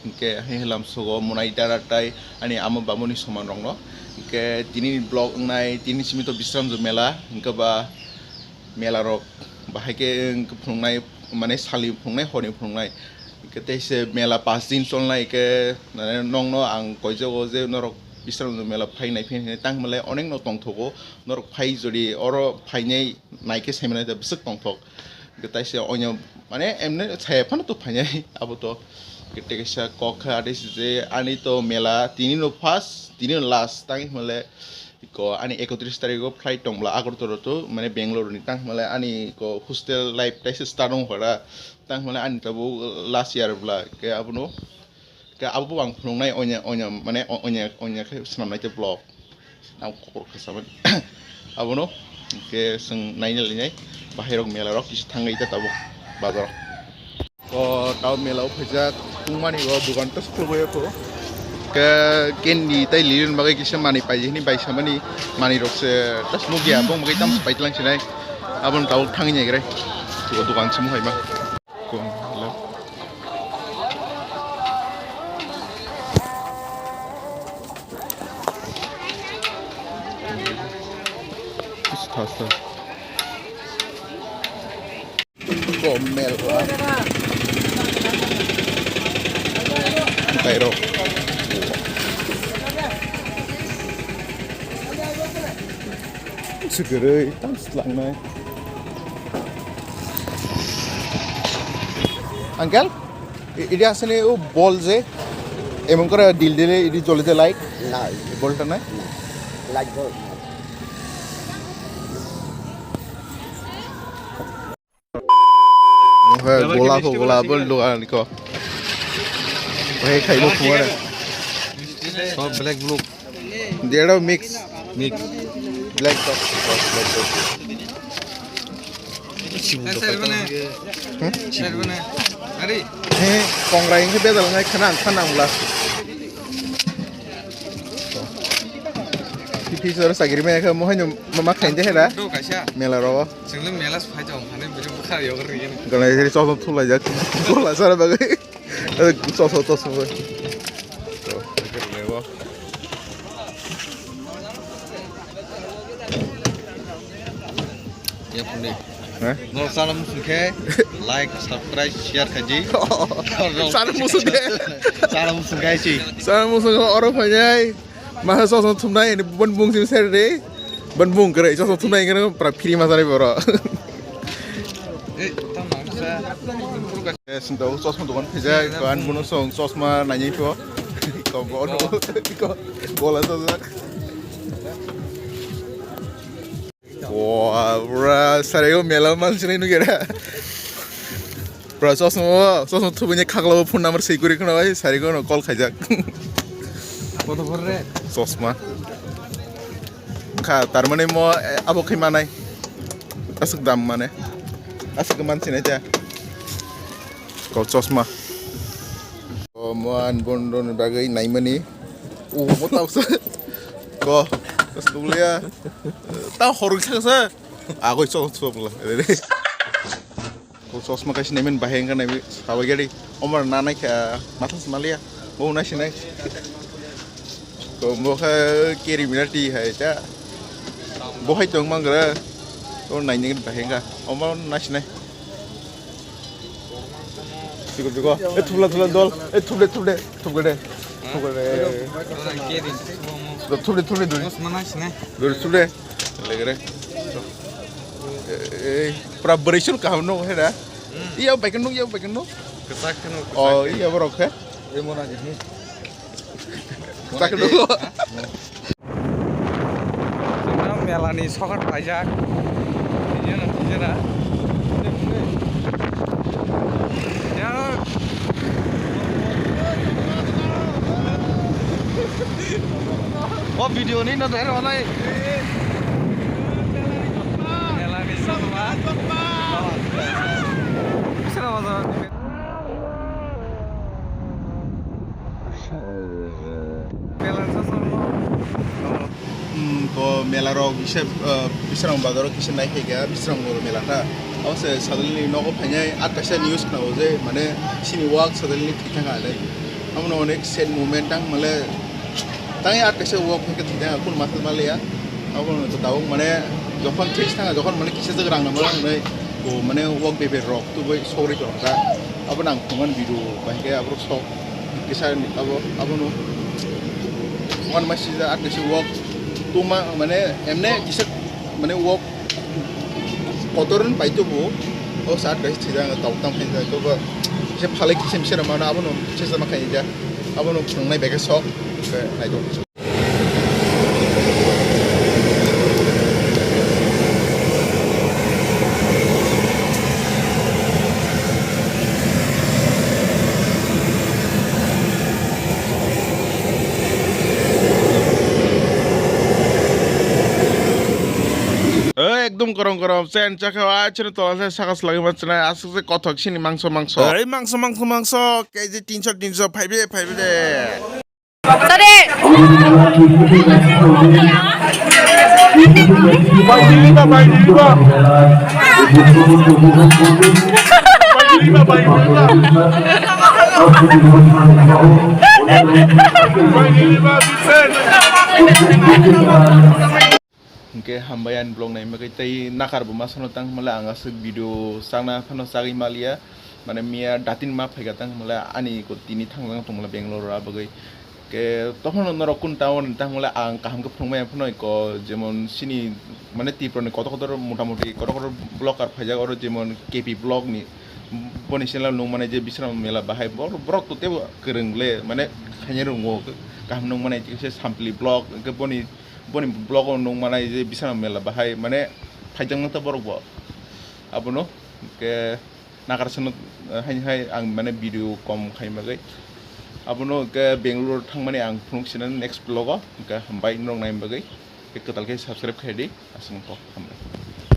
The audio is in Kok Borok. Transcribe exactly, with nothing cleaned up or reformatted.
Hingke hilam sogo monai dara tai ani ama bamoni soman rokno. Hingke tini vlog wngnai tini simi to Bisramjak mela, hingke ba mela rok bahai ke phunuknai, mane salni phunuknai, horni phunuknai. Hingke teise mela pas din cholnai, hingke mane nongno ang koijago je norok Bisramjak mela phai nai phai hinwi tang hwnle onek no tongthogo, norok phai jodi oro phainai naikhe saimanai ta bwswk tongthok. Taise onya mane emne saya phano to phainai abo to. Tei kaisa kok kha ade se je ani to mela tini no first, tini no last, tang hwnle ko ani ekotris tarikh o flight tong bwla Agartala to, mane Bangalore ni, tang hwnle ani ko hostel life taise start wng hora, tang hwnle ani tabuk last year bwla ke abono. Ke abo bo ang phunuknai onya, onya, mane o-, onya, onya khe swnamnai khe vlog. Ang kokor khe samani. Abono ke chwng naina linai. Bahai rok mela rok kisa thangwi ta tabuk bazar. O tao mela o phaijak tungmani o dogan ta khulugwi kho. Ke candy tai lilin bagwi kisa mani paidi hini bai samani mani rok se tas nugya bong bagwi tam pai tlang sinai. Abon tabuk thangwi nai gre. O dogan se muhai ma. Kung le. Is thasta. Komel wa. Kairo. Sikwrwi tam slangnai. Uncle, i-, idi asini o bol je, emon kore dil dile idi jole je light? Na, bol ta nai? Na. Light bol. Ohe, gola ko, gola bol dogan ko. Ohe, khaibo khumare. Sob black blue. Dero mix. Mix. Black top. Black top. Hmm? He, kongrai hingke bedal ngai khana ang khana ang bla. Phi soro sagiri maya khe mohai no mama khain de hera. Do kaisa. Mela ro. Sengli mela phai jong khani biri bukha yogar ri. Galai seri chosma thulai jak. Gola sara bagai. Chosma chosma bai. Ya phone. He? No salam sungkhe like, subscribe, share khaji. Salam musung de. Salam sungkhe si. Salam musung oro phai. Masa sosok thumnai ini bon bung sim ser de. Bon bung kere sosok thumnai kere pra free masa ni boro. Eh, tam nang sa. Sing tau sosok dokan phaijak, kan bono song sosma nai pho. Ko go no. Ko gola sosok. Wah, bra, sari ko mela man sini nu kira. Bra, sosma, sosma thubunya khakla phone number sei kuri khna bai, sari ko no call khaijak. Koto bor re? Sosma. Kha, tar mane mo, eh, abo khai manai. Asuk dam mane. Asuk man sini aja. Ko chosma. O moan bondo ni bagwi naimani. O mo tau sa. Ko. Suglia. Ta horuk sa sa. Agoi chok chok la. Ko chosma kaisi naiman bahai wngkha naiwi. Sabai gari. Omar na nai kha. Mathas malia. Bo nai sinai. Ko mo kha keri minati hai ta. Bo hai tong mangra. Ko nai nai bahai wngkha. Omar nai sinai. Chikon chikon. Eh, thupla, thupla dol. Eh, thupde, thupde, thupde. Thupde. Thupde, thupde dol. Dol thupde. Legere. Eh, eh, pura beresun kaham no hera. Iya, baikan no, iya, baikan no. Kesak keno. Oh, iya, borok he. Emon aja, hmm. Chakno. Chwngno melani sokar paijak. Tijena, tijena. O video ni no der onai. Melani sokar. Bisra bazar. Hmm, to Mela rok kisa, ah, Bisram Bazar o kisa nai khe kha, Bisram Bazar mela ta. Abo se suddenly nogo phainai, at kaisa news khna o je, mane, sini wak suddenly thwi thang kha hinwi. Abo no onek sad moment tang, male, tang at kaisa wak khe thwi thang kha, kun masal maliya. Abo no to tabuk, mane, jokhon thwi thang kha, jokhon, mane, kisa jak rang na mala hinwi, bo, mane, wak bebe rok tubui sogri tong kha. Abo nang phungan video bai khe abo sok. Kisa ni abo, abo no. One masi ja at kisa wok. Tuma mane emne kisa mane wok kotoron pai to bo. O sat bai sida tok tam khain to ba. Kisa phalai kisa misa mano abo no kisa sama khain ja. Abo no phungnai bege sok. Nai to. Ekdom korom korom chen chakha, achino tola se saka slagi ma chnai, aswk se kothok sini mangso mangso. Ei mangso mangso mangso, K G tinso tinso, phaibe phaibe de. Tade. Hwnkhe hambai ani vlog naima khe tei nakar bo ma sano tang hwnmale ang aswk video chakna phano chagwi maliya, mane miya datin ma phaikha tang hwnmale ani ko tini thangjak tongmale Bangalore o abagwi. Ke tophano norok kun town ni tang hwnmale ang kaham khe phunukmaya phano ko jemon sini mane Tripura ni kotor kotor motamoti kotor kotor vlogger phaijak oro jemon K P vlog ni boni channel nung mane je Bisram Mela bahai borok to tebo kwrwng le mane khaina rwngo kaham nung mane se Sampli vlog hwnkhe boni Boni vlog o nung manai je Bisram Mela bahai mane phaijak nang ta borok bo. Abono ke nakar sano, eh, hai hai ang mane video kom khai bagwi. Abono ke Bangalore thangmani ang phunuk sina next vlog o ke hambai norok nai bagwi. Ke kwtal khe subscribe khai di. Aswk kok hambai.